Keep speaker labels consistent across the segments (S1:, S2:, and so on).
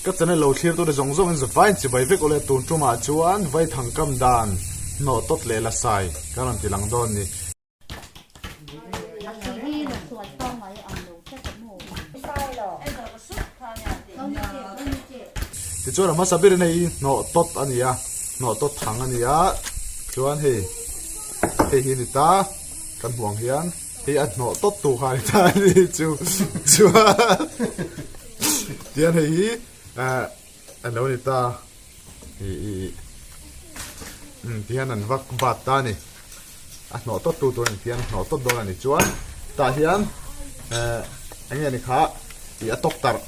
S1: Ka channel lo thlir tute zawng zawng in zavai in chibai vek ule tun tumah chuan vaithang kam dan hnawh tawt leh la sai ka rawn ti lang dawn ni. Tichuan a hmasa berin hei hi hnawh tawt a ni a, hnawh tawt thang a ni a, chuan hei hei hi a ni ta kan hmuh ang hian hei a hnawh tawt tu kha a ni ta a ni chu chuan tihian hei hi eh a lo ni ta ih ih umm tihian an vak bat ta a ni a hnawh tawt tu tur a ni tihian a hnawh tawt dawn a ni chuan tah hian eh eng nge ni kha ih a tawk tarh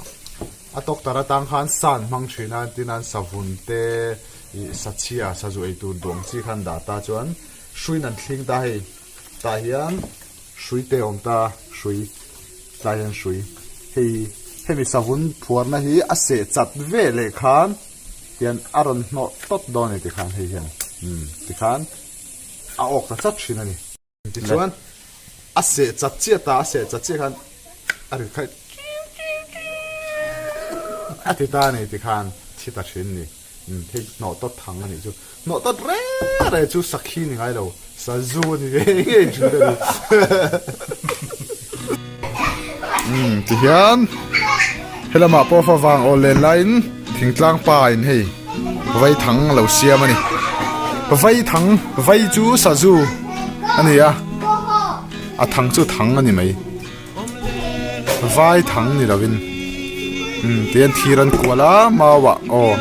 S1: a tawk tarh atang khan sa an hmang thin a tin an savun te ih sachhia sazu ei tur duang chi khan dah ta chuan hruiin an thling ta hei tah hian hrui te a awm ta hrui tlai hian hrui hei hemi savun phuarna hi a seh chat ve leh khan hian a rawn hnawh tawt dawn a ni tikhan hei hian umm tikhan a awk ta chat thin a ni. Tichuan a seh chat chiah ta a seh chat chiah khan a ri khaih a ti ta a ni tikhan thi ta thin a ni. Umm hei hnawh tawt thang a nih chu. Hnawh tawt reng reng chu sakhi ni ngai lo, sazu a ni ngei ngei thin a ni. Umm tihian helamah pawh favang awl len laiin thingtlang pa in hei vaithang a lo siam a ni. Vaithang vai chu sazu a ni a, a thang chu thang a ni mai. Vai thang ni lovin umm tihian thir an kual a mau ah aw.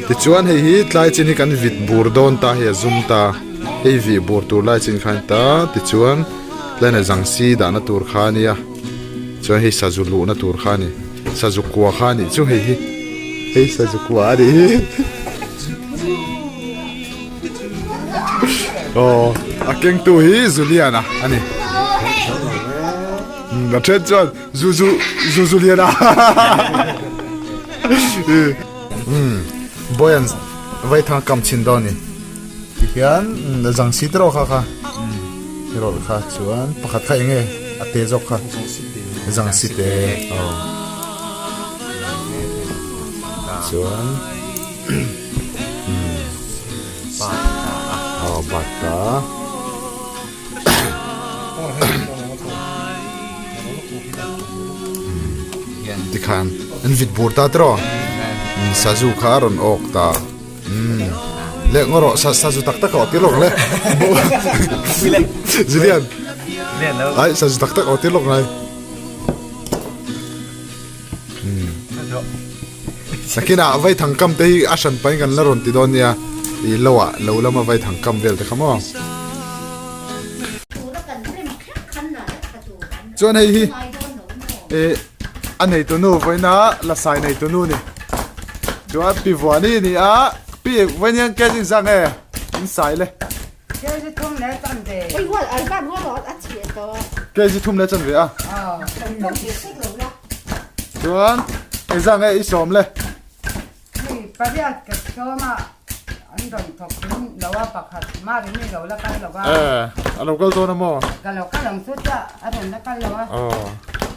S1: Tichuan hei hi tlai chin hi kan vit bur dawn ta hei a zum ta hei vih bur tur lai chin khan ta tichuan tlaiah zangsi dahna tur kha a nia chuan hei sazu luhna tur kha a ni sazu kua kha a nih chu hei hi hei sazu kua a nih hi. Aw a kengtu hi Zuliana a ni a then chuan zu zu zu Zuliana umm boy an vaithang kam chhin dawn a ni tihian zang si te rawh kha kha rawlh kha chuan pakhat kha eng nge a te zawk kha zang si te aw chuan. Aw bata tikhan an vit bur ta tiraw sazu kha a rawn awk ta leh ngaw rawh sazu tak tak a aw tir lawk le Julian ai sazu tak tak a aw tir lawk ngai. Sakinah vaithang kam te hi a hran pahin kan la rawn ti dawn nia ih lo ah lo lama vaithang kam vel te kha maw. Chuan hei hi ih a neitu nu vawiina la sai neitu nu ni chuan pi Vuani a ni a pi vawiin hian kez in zak nge in sai le.
S2: Kg thum leh chanve.
S1: Kg thum leh chanve a. Chuan engzah nge i sawm le?
S2: Hei pariat ka sawm a an rawn thawk ding lo a pakhat mari mi lo la kal lo a.
S1: Eh a lo kal dawn a maw?
S2: Ka lo kal ang chu chiah a rawn la kal lo a.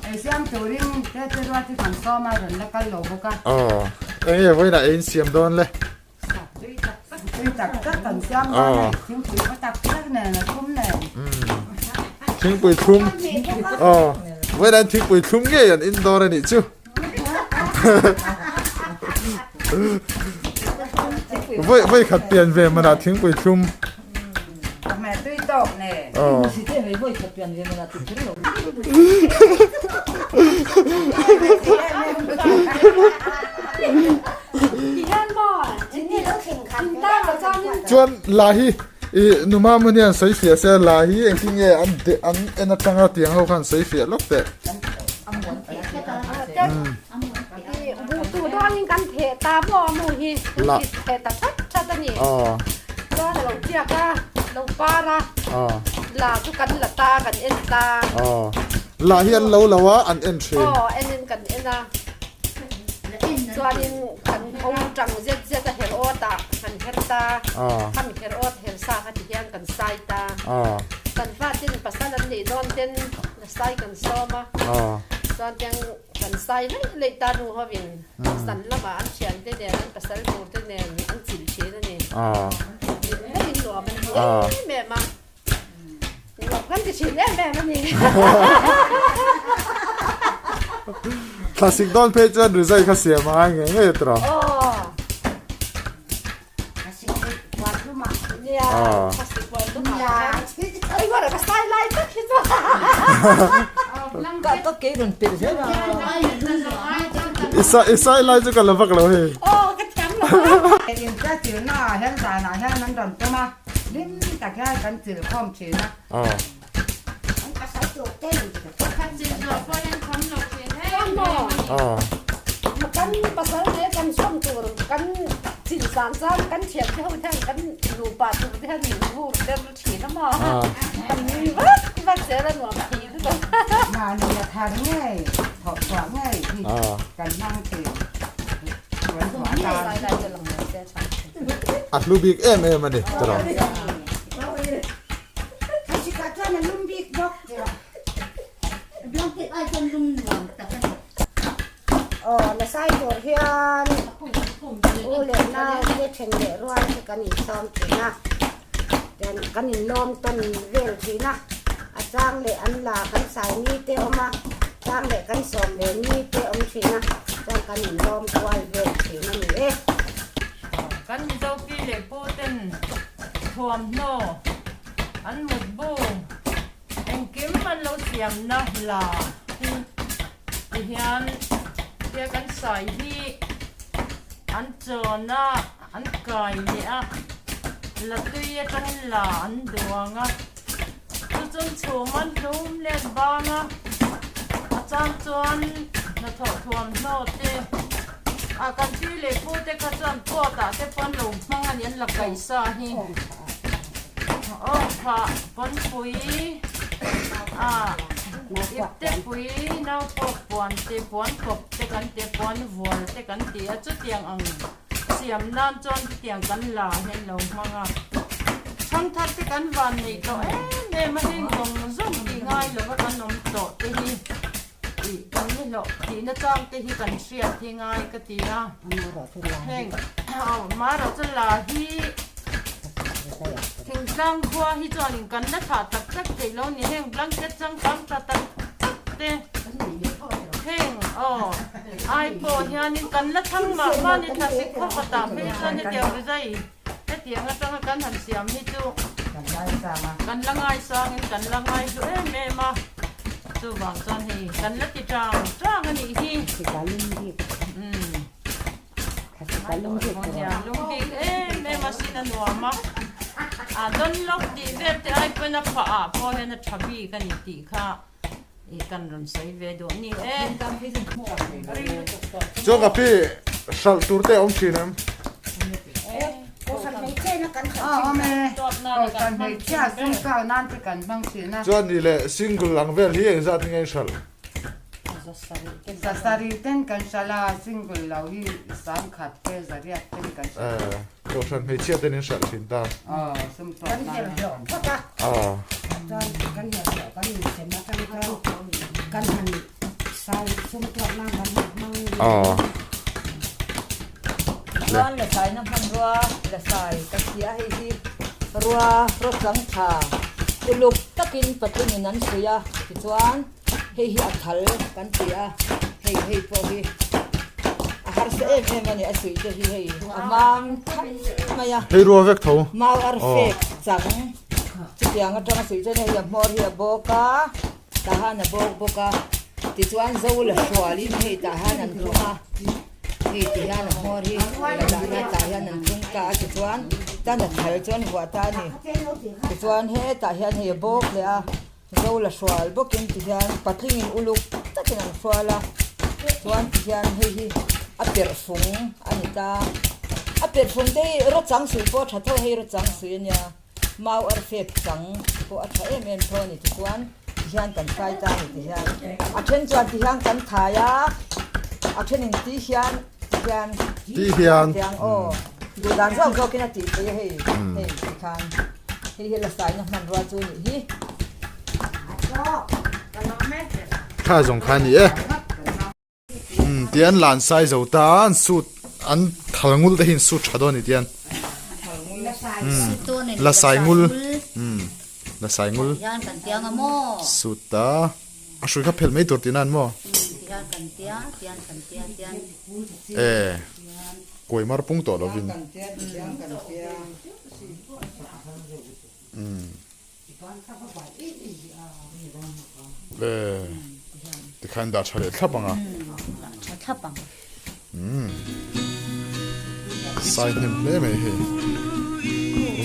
S2: Ei siam turin te te ruat hi kan sawm a rawn la kal lo bawk a.
S1: Aw eng nge vawiinah ei in siam dawn le? Thingpui thlum aw vawiin thingpui thlum ngei an in dawn a nih chu vawi vawi khat pian ve manah thingpui thlum aw Chuan la hi. I numa hmun hian sawi fiah se la hi engtin nge an de an en atanga tiang ho khan sawi fiah lawk teh.
S3: Buh tu dawnin kan theh ta maw mu hi kan ti theh ta that that a ni. Chuan a lo chiak a, lo par a, la chu kan la ta kan en ta.
S1: La hi an lo lo a, an en thin.
S3: Aw, enin kan en a. Chuanin kan ho tang zet zet a her awt ah kan her ta. Khami her awt her sa kha ti hian kan sai ta. Kan fatin pasal an neih dawn ten sai kan sawm a. Chuan tiang kan sai laih laih ta nu hovin san lamah an thiante nen an pasal tur te nen an chilh thin a ni. Hlim nuam an ti em em a. Nuam kan ti thin em em a ni.
S1: Thlasik dawn phei chuan rizai kha siam a ngai ngei ngei a tiraw? I sai lai chu ka la vak lo hei.
S3: Kan pasal te kan sawm tur kan chin san san kan thiam te ho hian kan nupa tur te hian min vur der thin a maw kan nui vak vak zel a nuam thei lutuk.
S2: Mahni a thar ngei thawh chhuah ngei hi kan hmang thin chuan chhuah tan.
S1: A hlu bik em em a ni tiraw.
S4: Aw la sai tur hian u leh nau te then leh rual te kan insawm thin a, tian kan inlawm tawn vel thin a, a chang leh an la kan sai ni te awm a, chang leh kan sawm ve ni te awm thin a, chuan kan inlawm kual vel thin a ni e.
S5: Kan Mizo pi leh pu ten thuamhnaw an mutbu Engkim an lo siamna la hi tihian tia kan sai hi an chawn a, an kai leh a, la tui atangin la an duang a, chu chuan chhum an hlum let bang a, a chang chuan hnathawh thuamhnaw te ah kan pi leh pu te kha chuan pot ah te pawh an lo hmang a ni an la kaihsa hi. Aw thah pawnpui ah ipte pui nau pawh puan te puan kawp te kan ti a puan vual te kan ti a chutiang ang siam nan chuan chutiang kan la hian lo hmang a thangthar te kan van neih tawh em em a heng zawng zawng tih ngai lova kan awm tawh te hi ih kan ni hlawh tihna chang te hi kan hriat hi ngai ka ti a heng aw marawh chu la hi thingtlang khua hi chuanin kan la thlah tak tak theih lo ni heng blanket changkang tha tak tak te heng aw ai pawh hianin kan la thlang mah mah ni thlasik khaw khatah phei chuan hetiang rizai hetiang atanga kan han siam hi chu kan la ngaisangin kan la ngaihlu em em a chuvang chuan hei kan la ti chang chang a nih hi umm lung bik em em a sin a nuam a a dawnlawk tih vel te ai pawn a phah ah pawh hian a tha bik a ni tih kha Ih kan rawn sawi ve duh ni e.
S1: Chuan ka pi hralh tur te a awm thin em? Chuan nih leh single ang vel hi engzat nge in hralh? Kohhran hmeichhia ten in hralh thin ta.
S4: Kan herhhlawh phawt a, chuan kan herhhlawh kan insem atang chuan kan han sai sum tuak nan kan han hmang ni.
S6: Chuan la saina hmanrua la sai ka hria hei hi rua rawtlang tha uluk takin patling in an suih a tichuan Hei hi a thal kan ti a, hei hei pawh hi a harsa em em a ni a suih te hi hei a mam tham mai a.
S1: Hei rua vek tho.
S6: Mau ar fek chang chutiang atanga suih chuan hei a hmawr hi a bawk a, tah han a bawk bawk a, tichuan zo la hrualin hei tah han an hlung a, hei ti hian a hmawr hi la dahna tah hian an hlung ta a tichuan. Tan a thal chu an vuah ta a ni. Tichuan hetah hian hei a bawk leh a, zo la hrual bawkin tihian patlingin uluk takin an hrual a, chuan tihian hei hi a perh fung a ni ta. A perh fung te hi rawchang suih pawh a tha tho a, hei rawchang suih a nia, mau arfep chang pawh a tha em em tho a ni. Tichuan tihian kan fai ta a ni tihian a then chuan tihian kan thai a, a thenin ti hian. Tihian.
S1: Tihian.
S6: Tiang aw. Duh dan zawk zawkin a tih pui a hei. Hei tikhan. Hei hi la saina hmanrua chu nih hi.
S1: Kha zawng kha ni e. Um tian lan sai zo ta an suit an thal ngul te hi an suit tha dawn ni tian. Um la sai ngul. Um la sai ngul. Suit ta. A hrui kha phelh mai tur tihna an maw? E, kuai mar pung tawh lovin. E, tikhan dah tha leh thlap ang a. Sai hnem hle mai hei.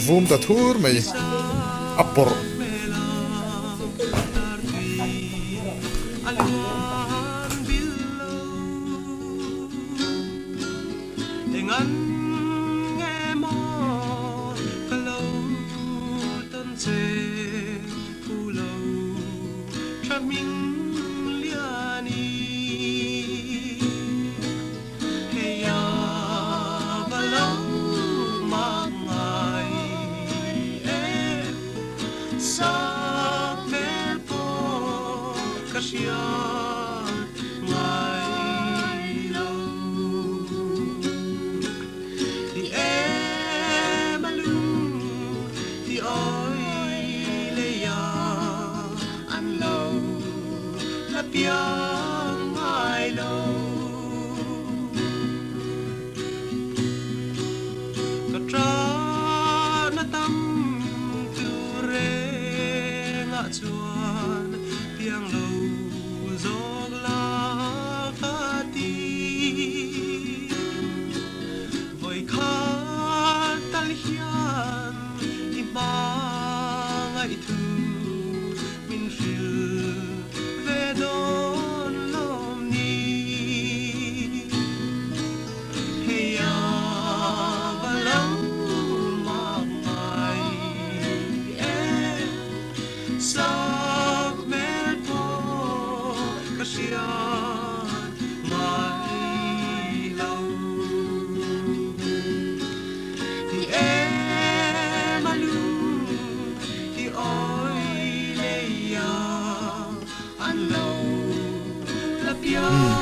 S1: Vum ta thur mai a pawrh.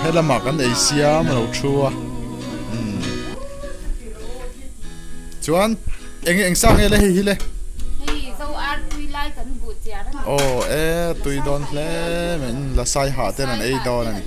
S1: Helamah kan ei siam a lo thu a umm chuan eng eng sa nge le hei hi le aw e tui dawn hle mai la sai hah ten an ei dawn a ni.